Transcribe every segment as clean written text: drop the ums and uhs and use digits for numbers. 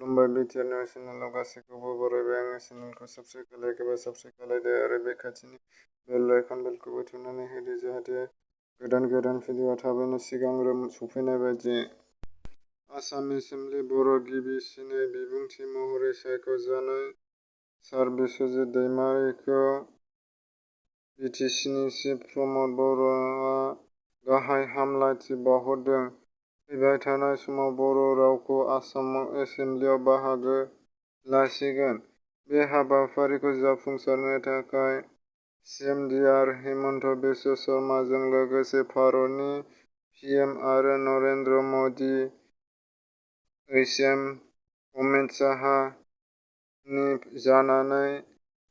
खुलुमबाय BTR news चेनेलाव गासैखौबो बरायबाय। आङो चेनेलखौ साबस्क्राइब खालायाखैबा साबस्क्राइब खालायदो आरो बे खाथिनि बेल आइकन बेलखौबो थुनानै होदो जाहाथे गोदान भिडिअ थाबैनो सिगांग्रो सफैनाय बायदि। आसाम एसेमब्लि बर' गिबिसिनै बिबुंथि महरै सायख'जानाय सार बिस्वजित दैमारिखौ बिटिसिनि चिफ प्रमद बर'आ गाहाय हामलायथि बाउहरदों। फैबाय थानाय समाव बर' रावखौ आसाम एसेमब्लियाव बाहागो लासिगोन। बे हाबाफारिखौ जाफुंसारनो थाखाय सिएमडिआर हिमन्त बिश्व शर्माजों लोगोसे भारतनि पिएम आरो नरेन्द्र मदि, एचएम अमित शाहनि जानानै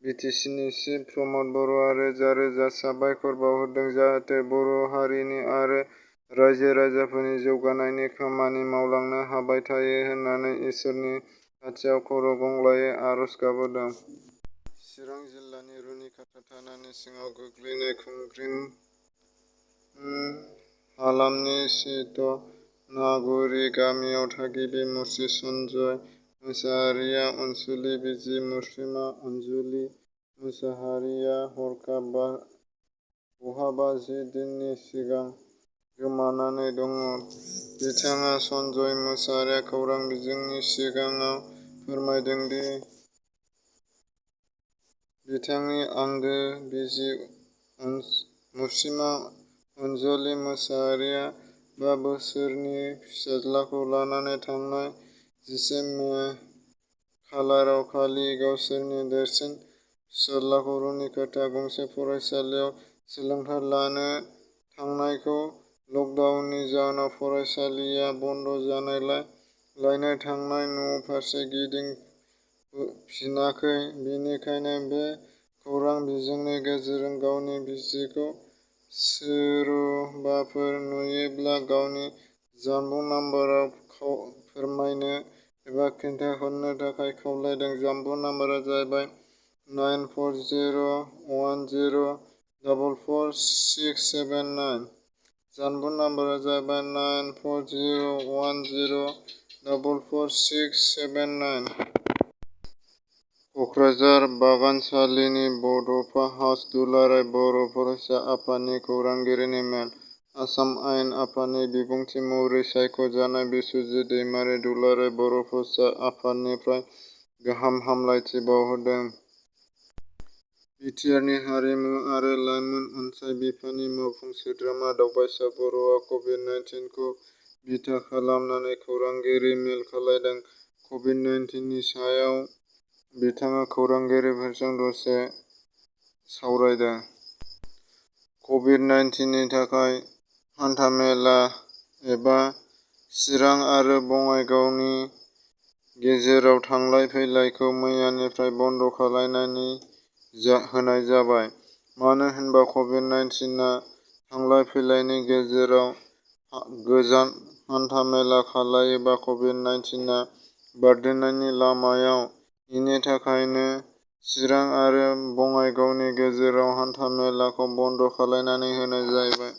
बिटिसिनि चिफ प्रमद बर'आ रोजा रोजा साबायखर बाउहरदों जाहाथे बर' हारिनि आरो रायजो-राजाफोरनि जौगानायनि खामानि मावलांनो हाबाय थायो होननानै इसोरनि खाथियाव खर' गंग्लायै आरज गाबदों। चिरां जिल्लानि रुनिखाता थानानि सिङाव गोग्लैनाय खुंग्रिं हालामनि चैतनागुरि गामियाव थागिबि मुस्रि सन्जय मोसाहारिया अनसुलि बिजि मुस्रिमा अनजुलि मोसाहारिया हरखाब बहाबा 10 दिननि सिगां गोमानानै दङ। बिथाङा सन्जय मोसाहारिया खौरां बिजोंनि सिगाङाव फोरमायदों दि बिथांनि आंगो बिसि मुस्रिमा अनजुलि मोसाहारिया 5 बोसोरनि फिसाज्लाखौ लानानै थांनाय 10 मे खालाराव खालि गावसोरनि देरसिन फिसाज्लाखौ रुनिखाता गंसे फरायसालियाव सोलोंथाइ लानो थांनायखौ लकडाउननि जाहोनाव फरायसालिया बन्द जानायलाय लायनो थांनाय न'फारसे गिदिंफिनाखै। बेनिखायनो बे खौरां बिजोंनि गेजेरजों गावनि बिसिखौ सोरबाफोर नुयोब्ला गावनि जानबुं नाम्बाराव फोरमायनो एबा खिन्थाहरनो थाखाय खावलायदों। जानबुं नाम्बारा जाबाय 9401044679। जानबुं नाम्बारा जाबाय 9401044679। कक्राझार बागानसालिनि बड'फा हाउस दुलाराय बर' फरायसा आफादनि खौरांगिरिनि मेल। आसाम आयेन आफादनि बिबुंथि महरै सायख'जानाय बिस्वजित दैमारि दुलाराय बर' फरायसा आफादनिफ्राय गाहाम हामलायथि बाउहरदों। बिटिआरनि हारिमु आरो लाइमोन अनसाइ बिफाननि मावफुं सोद्रोमा दावबायसा बर'आ कभिड-19 खौ बिथा खालामनानै खौरांगिरि मेल खालायदों। कभिड-19 नि सायाव बिथाङा खौरांगिरिफोरजों दसे सावरायदों। कभिड-19 नि थाखाय हान्थामेला एबा चिरां आरो बङाइगावनि गेजेराव थांलाय फैलायखौ मैयानिफ्राय बन्द खालामनानै होनाय जाबाय। मानो होनबा कभिड-19 आ थांलाय फैलायनि गेजेराव गोजान हान्थामेला खालायोबा कभिड-19 आ बारदेरनायनि लामायाव। इनि थाखायनो चिरां आरो बङाइगावनि गेजेराव हान्थामेलाखौ बन्द खालामनानै होनाय जाबाय।